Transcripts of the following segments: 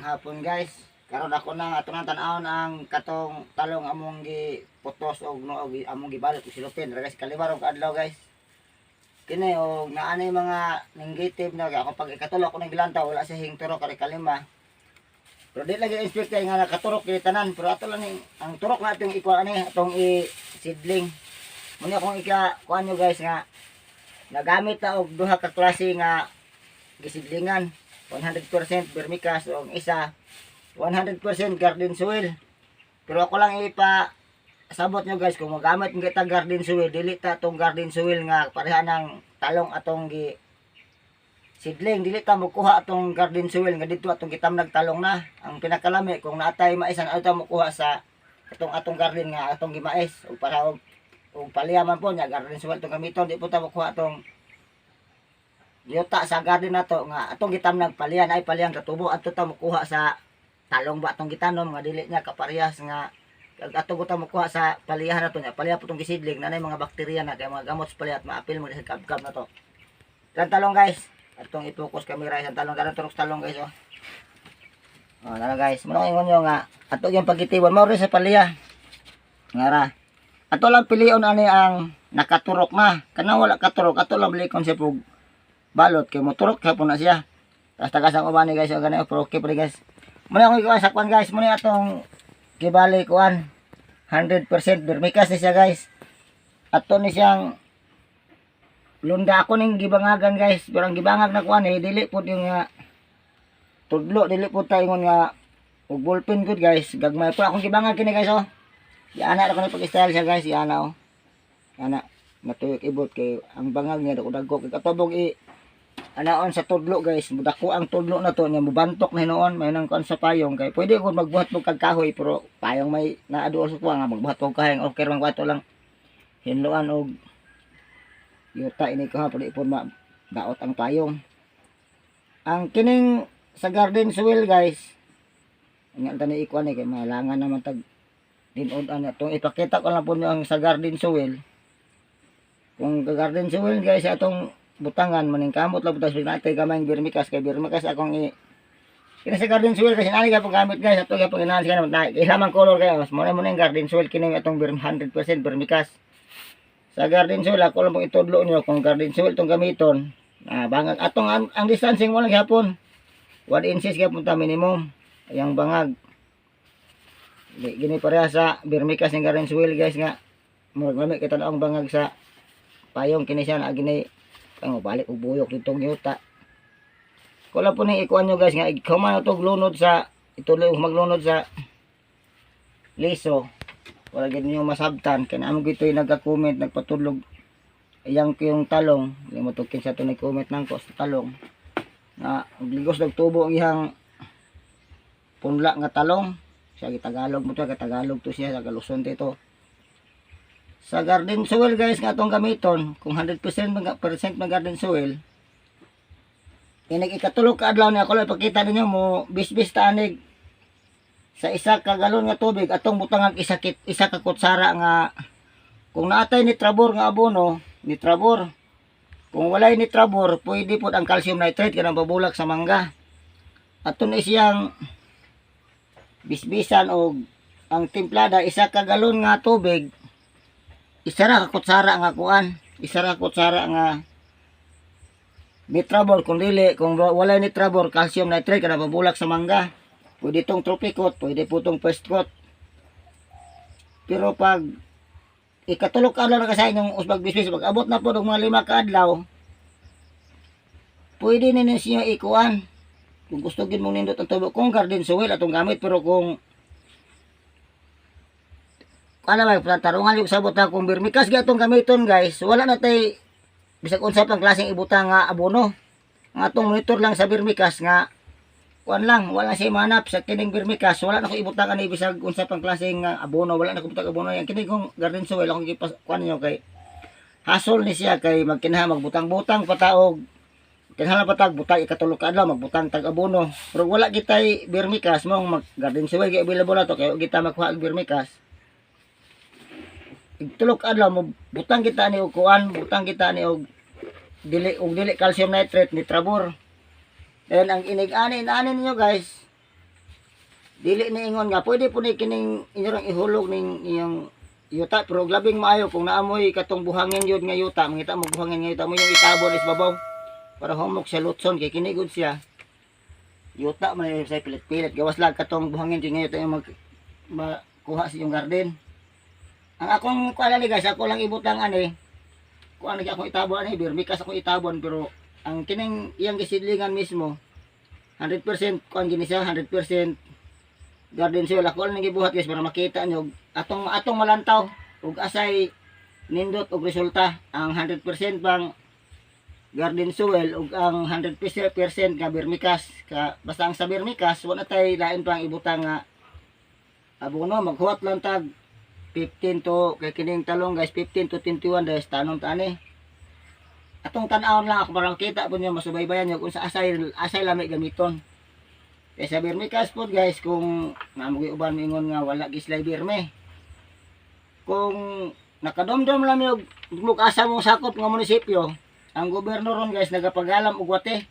Maayong hapon, guys. Karon ako nang ato nang tan-awon ang katong talong among gi putos og no og among gibalot og cellophane. Ra, guys, kalima rong kaadlaw, guys. Kini og naanay mga negative na ako pag ikatulo ako nang gilantaw, wala siya hingturok kay kalima. Pero di lagi expect kay nga nakaturok kini tanan, pero ato lang ang turok na atong ikuan ani atong i seedling. Muna akong ika kuan nyo, guys, nga nagamit ta og duha ka klase nga gisidlingan, 100% vermicast o ang isa 100% garden soil. Pero ako lang ipa sabot nyo, guys, kung magamit mo kita garden soil, dili ta tong garden soil nga pareha ng talong atong gi sidling, dili ta mokuha atong garden soil nga dito atong gitamnag talong na. Ang pinakalami kung naatay maisan ato mokuha sa atong atong garden nga atong gimais ug para og palya man po nya garden soil itong gamiton. Di po ta mokuha atong yuta sa garden nato nga atong gitamnag palyan ay palyang katubo, adto ta mokuha sa talong ba atong gitanom nga dili niya kaparehas nga ag ato ko ta mokuha sa paliyahan nato nya palya po tong gisidling nanay mga bakterya na kay mga gamot sa palya at maapil mo sa kabkab na to. Kan talong, guys, atong i-focus camera isang talong karon, turok talong, guys, oh. Oh, nana, guys, mo ingon nyo nga ato yung pagitiwan mao rin sa palya nga ra ato lang pilion ani ang nakaturok na. Kanang wala katurok, ato lang balikon siya pug balot kay moturok kay po na siya. Tapos tagas ang uban ni, guys, o gani, pero okay pa rin, guys. Muna akong ikuan sa kuan, guys, muna atong kibali kuan 100% vermicast ni siya, guys. Ato ni siyang lunda ako ning gibangagan, guys, pero ang gibangag na kuan eh dili pud yung nga tudlo, dili pud ta ingon nga og ballpen gud, guys, gagmay po akong gibangag kini, guys, oh. Iana ra ko ni pag-style siya, guys, iana, oh. Ana matuyok ibot kay ang bangag niya dako dagko kay katobog i anaon sa tudlo, guys, mudako ang tudlo na to nya mubantok na hinuon may nang kuan sa payong kay pwede ko magbuhat og kag kahoy, pero payong may naaduol sa kuha nga magbuhat og kahoy, okay man ko ato lang hinloan og yuta ini ko ha, pwede po ma daot ang payong. Ang kining sa garden soil, guys, nga tani ikuan ni kay malangan naman tag tinod ana tong ipakita ko lang po niyo ang sa garden soil. Kung garden soil, guys, atong butangan maning kamot lang butas natin gamay vermicast kay vermicast akong i kini sa garden soil kasi nani ka gamit, guys, ato gyapon ginahan siya na ilamang color kayo mas mo na yung garden soil kini atong 100% vermicast. Sa garden soil, ako lang pong itudlo niyo kung garden soil itong gamiton na bangag atong ang distancing mo lang gyapon 1 inches gyapon ta minimum yang bangag. Di gini pareha sa vermicast ng garden soil, guys, nga murag lami kita ang bangag sa payong. Kini siya na gini ang balik og buyok ditong yuta ko lang po ning ikuan nyo, guys, nga ikaw man ito lunod sa ituloy maglunod sa liso, wala gid niyo masabtan kay naamo gito yung nagka-comment nagpatulog iyang yung talong. Hindi mo tukin sa to nag-comment nang ko sa talong nga ligos nagtubo ang iyang punla nga talong. Siya Tagalog mo to, Tagalog to siya, taga Luzon dito. Sa garden soil, guys, nga atong gamiton, kung 100% mga percent mag garden soil, inig ikatulo ka adlaw niya, ako lang ipakita ninyo mo bisbis ta anig sa 1 ka galon nga tubig atong butangan 1 ka kutsara nga kung naatay ni Trabor nga abono ni Trabor. Kung walay ni Trabor, pwede pod ang calcium nitrate kanang babulak sa mangga. Ato ni siyang bisbisan og ang timplada, 1 ka galon nga tubig, 1 ra ka kutsara nga kuan, 1 ra ka kutsara nga nitrabor. Kung dili, kung walay nitrabor, calcium nitrate kana babulak sa mangga. Pwede tong Tropicot, pwede po tong First Coat. Pero pag ikatulo ka adlaw na kasi inyong usbag bisbis, pag abot na po og mga 5 ka adlaw, pwede na ninyo ikuan kung gusto gid mong nindot ang tubo kung garden soil atong gamit. Pero kung ano ba, tarungan yung sabot na kung vermicast atong gamiton, guys, wala na tay bisag unsa pang klaseng ibutang nga abono. Ang atong monitor lang sa vermicast nga kuan lang, wala siya manap sa kining vermicast, wala na ko ibutang ani bisag unsa pang klaseng nga abono, wala na ko ibutang abono. Yang kini kung garden soil akong gipas kuan niyo kay hasol ni siya kay magkinahanglan magbutang-butang pa ta og kinahanglan pa tag butang ikatulo ka adlaw magbutang tag abono. Pero wala kitay vermicast mo mag garden soil gi available na to kay kita makuha og vermicast. Igtulok adlaw mo butang kita ni og kuan, butang kita ni og dili calcium nitrate ni Trabor. Then ang inig-ani ani ninyo, guys, Dili ni ingon nga pwede po ni kining inyong ihulog ning iyong yuta, pero labing maayo kung naamoy katong buhangin yun nga yuta, mangita mo buhangin nga yuta mo yung itabon is babaw para humok siya lutson, kay kini gud siya yuta man yung sa pilit-pilit gawas lang katong buhangin yun nga yuta yung makuha sa iyong garden. Ang akong kuan ni guys, ako lang ibutang ani, kuan lagi akong itabon ani, vermicast akong itabon, pero ang kining iyang gisidlingan mismo 100% kuan gini siya, 100% garden soil. Ako lang gibuhat guys para makita nyo atong atong malantaw ug asay nindot og resulta ang 100% bang garden soil ug ang 100% nga vermicast ka. Basta ang sa vermicast, wala tay lain pang ibutang nga abono. Maghuwat lang tag 15 to, kay kining talong guys, 15 to 21 days tanom ta ani. Atong tan-awon lang ako para makita po niyo, masubaybayan niyo kung sa asay asay lami gamiton. Kay sa vermicast po guys, kung namoy uban mingon nga wala gislay birme, kung nakadomdom lang mi og asa mo sakop nga munisipyo, ang gobyerno ron guys nagapagalam og wate.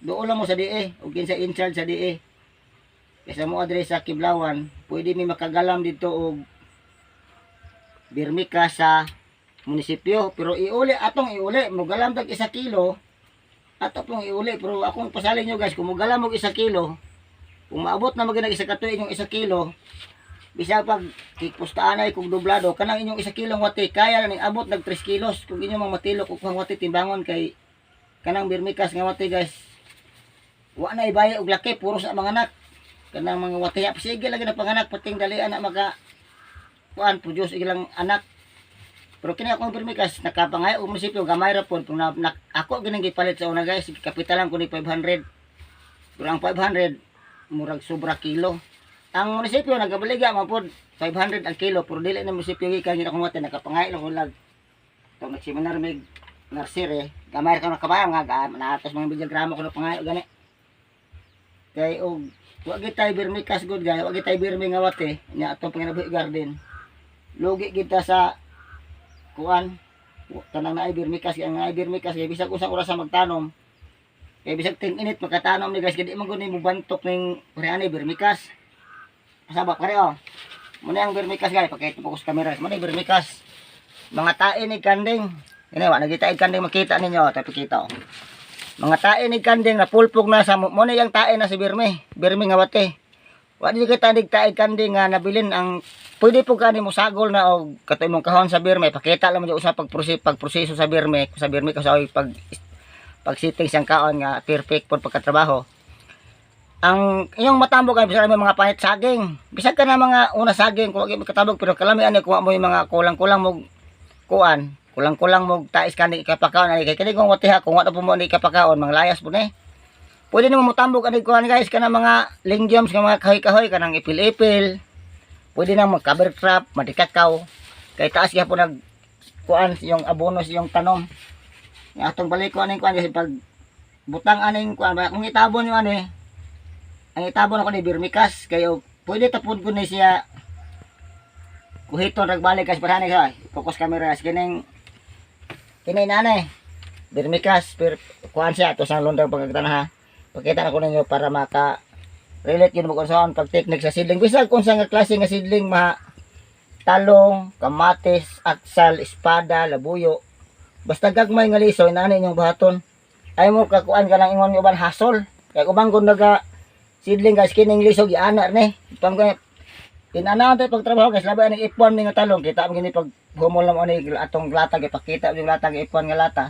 Doon lang mo sa DA ug kinsa in charge sa DA. Kaysa mo adre sa Kiblawan, pwede mi makagalam dito og vermicast sa munisipyo, pero iuli atong iuli mogalam tag 1 kilo ato pong iuli. Pero akong pasalin nyo guys, kung mogalam og 1 kilo, kung maabot na maging 1 ka tuig yung 1 kilo, bisag pag kipustaan ay kung doblado kanang inyong 1 kilong wate, kaya na ning abot nag 3 kilos kung inyong mga matilok ug kuhang wate timbangon, kay kanang vermicast nga wate guys, wa na ibaye og laki, puro sa mga anak kanang mga wate. Sige lagi na panganak pating dali na maka kuan produce ilang anak. Pero kini akong vermicast nakapangay og munisipyo, gamay ra pod kung na, ako gining gipalit sa una guys, kapitalan ko ni 500, pero ang 500 murag sobra kilo. Ang munisipyo nagabaligya man pod 500 ang kilo, pero dili na munisipyo gikan gid akong wate, nakapangay lang ko lag to nagseminar mig nursery, gamay ra ka nakabayang nga naatos mga videogramo ko na pangayo gani. Kay og wa gid tay vermicast good guys, wa gid tay vermi nga wate nya atong panginabuhi garden, lugi kita sa kuan kanang naay vermicast. Kay ang naay vermicast kay bisag usang oras sa magtanom, kay bisag ting init makatanom ni guys, kay di man gud ni mubantok ning ani vermicast. Pasabak pare oh. Muna ang vermicast guys, pakita ko sa camera. Muna yung vermicast. Mga tae ni kanding. Ini wa nagita kanding, makita ninyo, tapi kita oh. Mga tae ni kanding na pulpog na sa mo na yung tae na si Birme. Birme nga wate. Wa di kita nig tae kanding nga nabilin. Ang pwede po kani mo sagol na og katoy mong kahon sa birme. Pakita lang mo usa pagproseso sa birme, sa birme ko sa pag pag sitting siyang kaon nga perfect po pagkatrabaho. Ang iyong matambok ay bisag may mga panit saging. Bisag ka na mga una saging kung wag katabog, pero kalami ani kuha mo yung mga kulang-kulang mo kuan, kulang-kulang mo tais kani ikapakaon ani, kay kini kung watiha, kung wala po mo ani ikapakaon, mga layas po ni. Pwede nimo motambok ani kuan guys, kana mga legumes nga mga kahoy-kahoy, kanang ipil-ipil. Pwede nang mag cover crop, madikakaw. Kay taas gyapon nag kuan yung abono sa iyong tanom. Nga atong balik ko aning kuan kasi pag butang aning kuan ba kung itabon yung ani, ang itabon ako ni vermicast, kayo pwede tapon ko ni siya kuhiton ragbalik kas parani ka focus camera kining kini nanay vermicast per kuan siya ato sa lundang pagkagtana ha. Pakita na ko ninyo para maka relate yun mo kung saan pag technique sa seedling, bisag kung saan nga klase nga seedling, ma talong, kamatis, aksal, espada, labuyo, basta gagmay nga liso inani inyong buhaton. Ay mo kakuan ka lang ingon uban hasol, kay ubang kung naga seedling guys, kining liso giana ni pang inanaon tayo pagtrabaho guys. Labi aning F1 ni nga talong, kita mo gini pag humol na mo ani atong latag, ipakita yung latag F1 nga lata.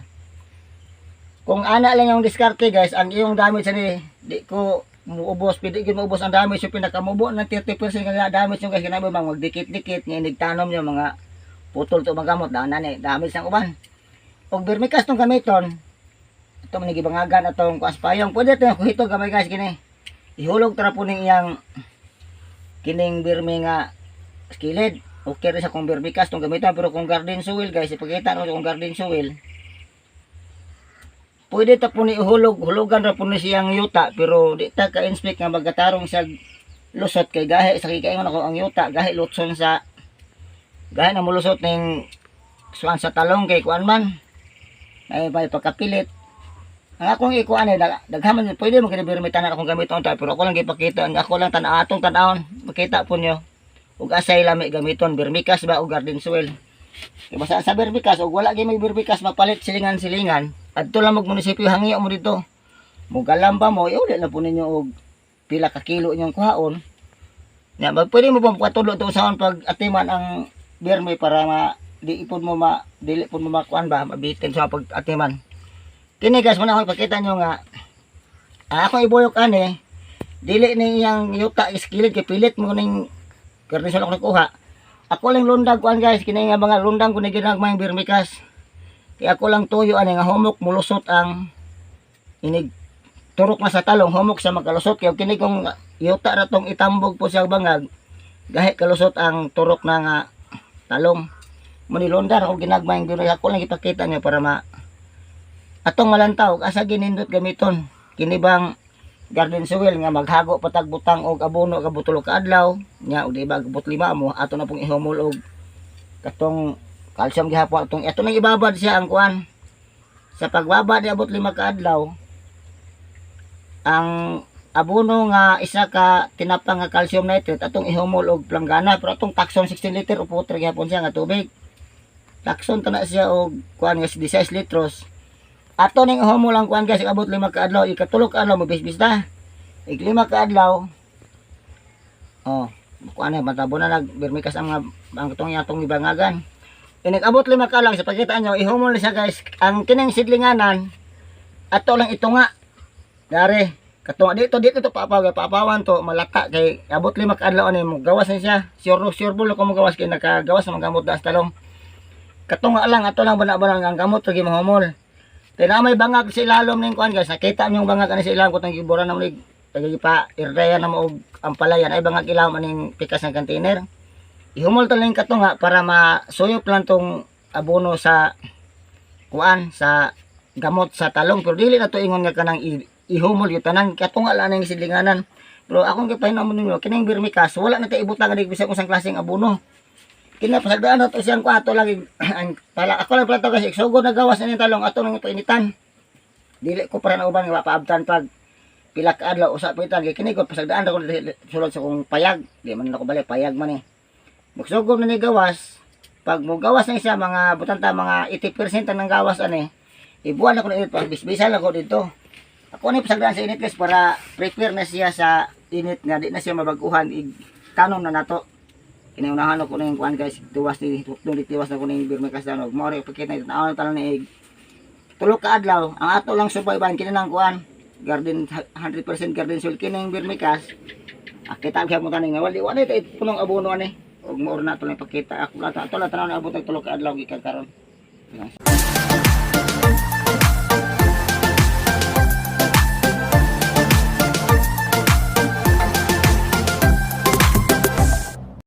Kung ana lang yung diskarte guys, ang iyong damage ani di ko muubos, pwede gyud muubos ang damage yung pinakamubo ng 30% nga damage yung guys, kinahanglan bang magdikit-dikit nga inigtanom yung mga putol to mga gamot daan ni damage ang uban. Og vermicast tong gamiton ito man gibangagan atong kuas payong, pwede to kuhito gamay guys. Kini ihulog tara po ning iyang kining birme nga skillet, okay rin sa kung vermicast tong gamiton. Pero kung garden soil guys, ipakita no, kung garden soil pwede ta po ni ihulog, hulugan ra po ni siyang yuta, pero di ta ka-inspect nga magatarong siya lusot, kay gahi sa kikaingon ako ang yuta gahi lutson sa gahi na mulusot ning suan sa talong, kay kuan man ay may pagkapilit. Ang akong ikuan eh, daghan man pwede mo kini birmi tanan akong gamiton ta, pero ako lang gipakita ang ako lang tan atong tan-awon, makita po niyo ug asay lami gamiton, birmikas ba o garden soil. Kay basta sa birmikas ug wala gyud may birmikas, mapalit silingan-silingan, adto lang mag munisipyo, hangyo mo dito. Mugalam ba mo, iuli na po ninyo og pila ka kilo inyong kuhaon. Nya, ba pwede mo ba patudlo to usaon pag atiman ang birmi para ma di ipod mo ma dili pud mo makuan ba, mabitin sa pag atiman. Kini guys, muna ako ipakita nyo nga akong ibuyok ani, dili ni iyang yuta iskilid kay pilit mo ning garnison ako nakuha. Ako lang lundag kuan guys, kini nga mga lundang ko ni ginagmay birmikas. Kay ako lang tuyo ani nga humok mulusot ang inig turok na sa talong, humok sa makalusot, kay kini kung yuta ra tong itambog po siya bangag, gahi kalusot ang turok na nga talong. Muni lundar ako ginagmay birmikas, ako lang ipakita niyo para ma atong malantaw asa ginindot gamiton kini bang garden soil nga maghago patag butang og abono kabot 3 ka adlaw nya, og di ba gabot 5 mo ato na pong ihumol og katong calcium gihapon atong ato nang ibabad siya ang kuan. Sa pagbabad niabot 5 ka adlaw, ang abono nga isa ka tinapang nga calcium nitrate atong ihumol og planggana, pero atong takson 16 liter o putre gihapon siya nga tubig, takson ta na siya og kuan nga 16 litros. Ato ning humol ang kuan guys, abot 5 ka adlaw, ikatulo ka adlaw mobisbis na. Ik 5 ka adlaw. Oh, kuan na matabo na nag birmikas ang ang katong atong ibangagan. Inig abot 5 ka adlaw, sa pagkita nyo, ihumol na siya guys. Ang kining sidlinganan ato lang ito nga. Dari katong dito dito to papaw, papawan to malata kay abot 5 ka adlaw ani mo gawas na siya. Sure sure bulo ko mo gawas kay nakagawas na gamot da sa talong. Katong nga lang ato lang bana-bana ang gamot lagi mahumol. Kaya na may bangag sa ilalom ning kuan guys, nakita niyo yung bangag ani sa ilalom ko tang gibura na mo ni pa iraya na mo og ampalayan ay bangag ilalom aning pikas ng container. Ihumol to lang katunga para masuyop lang tong abono sa kuan sa gamot sa talong, pero dili na to ingon nga kanang ihumol yung tanan, katunga lang ning sidlinganan. Pero akong gipahinom ninyo kining birmikas, wala na tay ibutang ani bisag usang klaseng abono. Kina pasagdaan na to siyang kuato lang ang pala ako lang pala to kasi sugod na gawas ani talong, ato nang painitan. Dili ko para na uban nga paabtan pag pila ka adlaw usa pa itan, kay kini ko pasagdaan ra ko sulod sa kong payag, di man ako balik payag man eh. Magsugod na ni gawas, pag mo gawas na siya mga butanta mga 80% ang gawas ani, ibuan ako na init pag bisbisan ako dito. Ako ni pasagdaan sa init guys para prepare na siya sa init nga di na siya mabaguhan, ig tanom na nato. Kinaunahan ako na yung kuan guys, tuwas ni tukdong tiwas na ko na yung birmikas danog. Mao rin ipakita na tanaw na ni 3 ka adlaw, ang ato lang subayban kini nang kuan garden 100% garden soil kini yung birmikas. Kita ang mo taning nga wali wala ito punong abono ani. Og mao na ato lang ipakita ako ato lang tanaw na abot og 3 ka adlaw gikan karon.